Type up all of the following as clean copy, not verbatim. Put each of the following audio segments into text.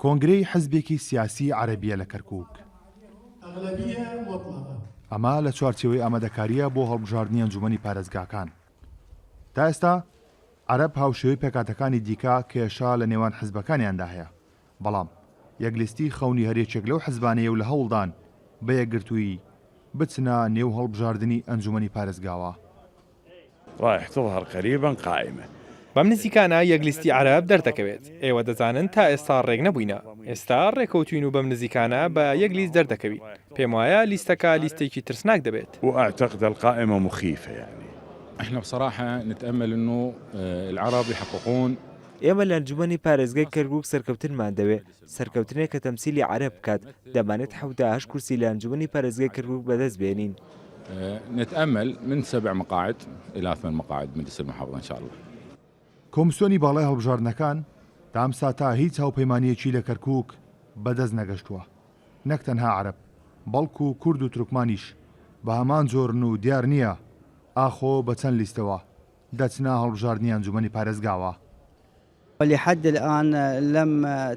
کۆنگرەی حزبێکی سیاسیی عەرەبییە لە کەرکووک. ئەمە لە چوارچێوەی ئامادەکارییە بۆ هەڵبژاردنی ئەنجوومەنی پارێزگاکان. تا ئێستا عەرەب هاوشێوەی پێکهاتەکانی دیکە کێشە لە نێوان حزبەکانیاندا هەیە، بەڵام یەک لیستی خەونی هەر یەکێک لەو حزبانەیە و لە هەوڵدان بە یەکگرتوویی بچنە نێو هەڵبژاردنی ئەنجوومەنی پارێزگاوە. رایح تظهر قریبا قائمە. بەم نزیکانە یەک لیستی عەرەب دەردەکەوێت، ئێوە دەزانن تا ئێستا ڕێک نەبووینە، ئێستا ڕێکەوتوین و بەم نزیکانە بە یەک لیست دەردەکەوین، پێموایە لیستەکە لیستێکی ترسناک دەبێت. واعتقد القائمە مخیفە یعنی. احنا بصراحە نتامل انو العرب یحققون. ئێمە لە ئەنجومەنی پارێزگای کەرکوک سەرکەوتنمان دەوێ، سەرکەوتنێک کە تەمسیلی عەرەب بکات، دەمانێت 78 کورسی لە ئەنجومەنی پارێزگای کەرکوک بەدەست بێنین. نتامل من سبع مقاعد الى ثمان مقاعد مجلس المحافظە ان شاء اللە. کۆمسیۆنی باڵای هەڵبژاردنەکان تا ئەم ساتە هیچ هاوپەیمانییەکی لە کەرکوک بەدەست نەگەشتووە، نەک تەنها عەرەب، بەڵکو کورد و تورکمانیش بە هەمان جۆرن و دیار نییە ئاخۆ بە چەند لیستەوە دەچنە هەڵبژاردنی ئەنجومەنی پارێزگاوە. ولحد الان لم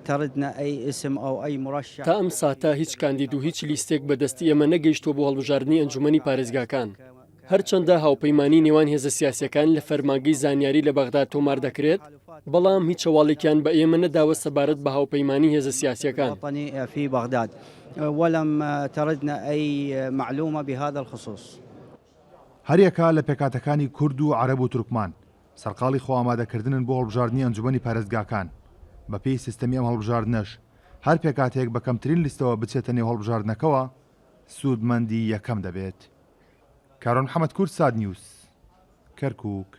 تردنا ای اسم او ای مرشح. تا ئەم ساتە هیچ کاندید و هیچ لیستێک بە دەستی ئێمە نەگەیشتووە بۆ هەڵبژاردنی ئەنجومەنی پارێزگاکان. هەرچەندە هاوپەیمانی نێوان هێزە سیاسیەکان لە فەرمانگەی زانیاری لە بەغدا تۆمار دەکرێت، بەڵام هیچ هەواڵێکیان بە ئێمە نەداوە سەبارەت بە هاوپەیمانی هێزە سیاسیەکان. هەریەکە لە پێکهاتەکانی کورد و عەرەب و تورکمان سەرقاڵی خۆئامادەکردنن بۆ هەڵبژاردنی ئەنجومەنی پارێزگاکان، بەپێی سیستەمی ئەم هەڵبژاردنەش هەر پێکهاتەیەک بە کەمترین لیستەوە بچێتە نێو هەڵبژاردنەکەوە سوودمەندی یەکەم دەبێت. کارۆن محەمەد کوردسات نیوز، کەرکوک.